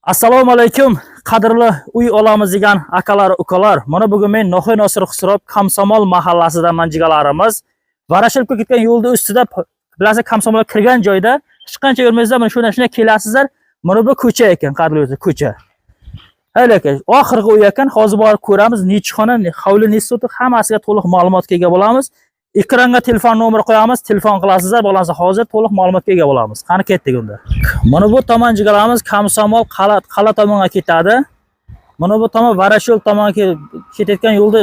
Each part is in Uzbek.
Assalomu alaykum, qadrli uy olamiz degan akalar, ukalar. Mana bugun men Noxuy Nosir Xusrov Komsomol mahallasidaman jigalarimiz. Varashilovga ketgan yo'lda ustida bilasiz Komsomolga kirgan joyda hech qancha yurmaysizlar, mana shundan shunday kelasizlar. Mana bu ko'cha ekan, qadrli o'zi ko'cha. Hali aka, oxirgi uy ekan, hozir borib ko'ramiz, nechi xona, hovli nechi sotik, hammasiga to'liq ma'lumotga ega bo'lamiz. Ekranga telefon nomeri qo'yamiz, telefon qilasizlar, bo'lmasa hozir to'liq ma'lumotga ega bo'lamiz. Qani ketdik unda. Mana bu tomon jigaramiz Komsomol qal'a qal'a tomonga ketadi. Mana bu tomon Varashil tomonga ketayotgan yo'lda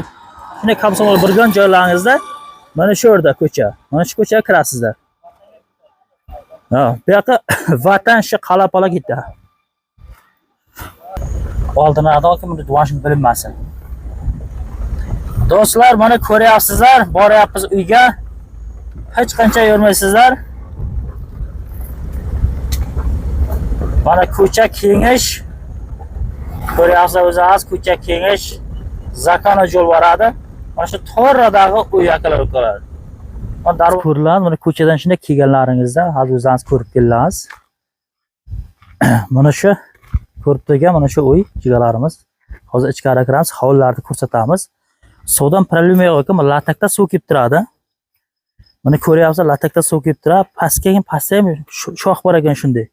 shunday Komsomol birgan joylaringizda mana shu yerda ko'cha. Mana shu ko'chaga kirasizlar. Ha, bu yoqqa Vatan shu qal'a pala ketadi. Oldin ado buni duoshim bilinmasin. Do'stlar, mana ko'ryapsizlar, boryapmiz uyga. Hech qancha yurmaysizlar. Mana ko'cha kengish. Ko'ryapsizlar o'zingiz ko'cha kengish. Zakona yo'l boradi. Mana shu to'rradagi uy akalar ukalar. Mana darvo ko'riladi, mana ko'chadan shunday kelganlaringizda hozir o'zingiz ko'rib keldingiz. Mana shu ko'rib turgan mana shu uy jigarlarimiz. Hozir ichkari kiramiz, hovlilarni ko'rsatamiz. Suvdan problema yo'q ekan, mana latakda suv kelib turadi. Mana ko'ryapsiz, latakda suv kelib turadi. Pastga keyin pastda ham shox bor ekan shunday.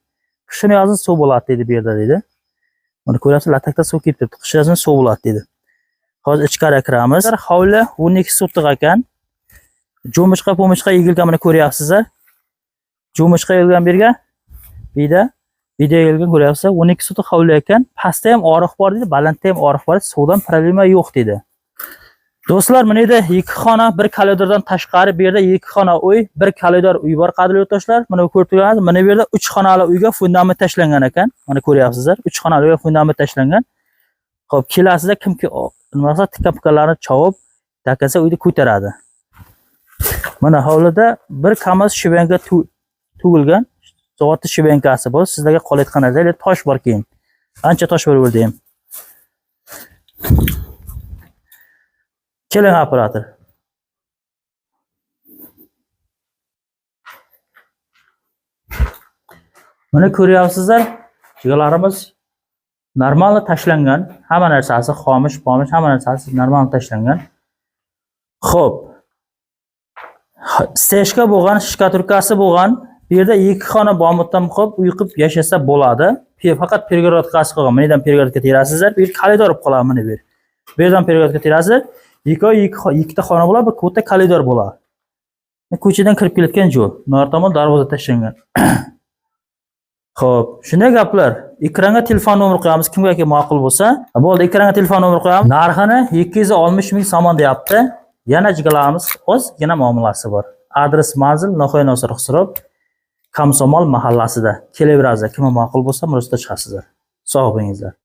Qishini yozin suv bo'ladi deydi bu yerda deydi. Mana ko'ryapsiz, latakda suv kelib turibdi. Qish yozin suv bo'ladi deydi. Hozir ichkari kiramiz. Hovli 12 sotiq ekan. Jo'mishqa po'mishqa egilgan mana ko'ryapsizlar. Jo'mishqa egilgan bu yerga. Bu yerda video egilgan ko'ryapsizlar. 12 sotiq hovli ekan. Pastda ham oriq bor deydi, balandda ham oriq bor. Suvdan problema yo'q deydi. Do'stlar, mana yerda 2 xona, bir koridordan tashqari bu yerda 2 xona uy, bir koridor uy bor qadrli yurtdoshlar. Mana ko'rib turganingiz, mana bu yerda 3 xonali uyga fundament tashlangan ekan. Mana ko'ryapsizlar, 3 xonali uyga fundament tashlangan. Xo'p, kelasizlar kimki nima qilsa tikka-pikalarni chovib, takasa uyni ko'taradi. Mana hovlida bir KAMAZ shibenka tug'ilgan. Zavodni shibenkasi bu. Sizlarga qolayotgan narsa, lekin tosh bor keyin. Ancha tosh bor bu yerda ham. Keling operator. Mana ko'ryapsizlar, jigarlarimiz normal tashlangan, hamma narsasi xomish, pomish, hamma narsasi normal tashlangan. Xo'p. Stejka bo'lgan, shkaturkasi bo'lgan, bu yerda 2 xona bomutdan qo'yib, uy qilib yashasa bo'ladi. Faqat перегородкasi qolgan. Mana yerdan перегородка terasizlar, bu yer koridor bo'lib qoladi mana bu yer. Bu yerdan перегородка terasizlar. Ikkovi ikkita xona bo'ladi, bir katta koridor bo'ladi. Ko'chadan kirib kelayotgan joy. Nari tomon darvoza tashlangan. Xo'p, shunday gaplar. Ekranga telefon nomeri qo'yamiz, kimga ma'qul bo'lsa. Bo'ldi, ekranga telefon nomeri qo'yamiz. Narxini 260 ming somon deyapti. Yana jigarlarimiz ozgina muomalasi bor. Adres manzil Noxuy Nosir Xusrov Komsomol mahallasida. Kelaverasizlar. Kimga ma'qul bo'lsa, murojaat chiqasizlar. Sog' bo'lingizlar.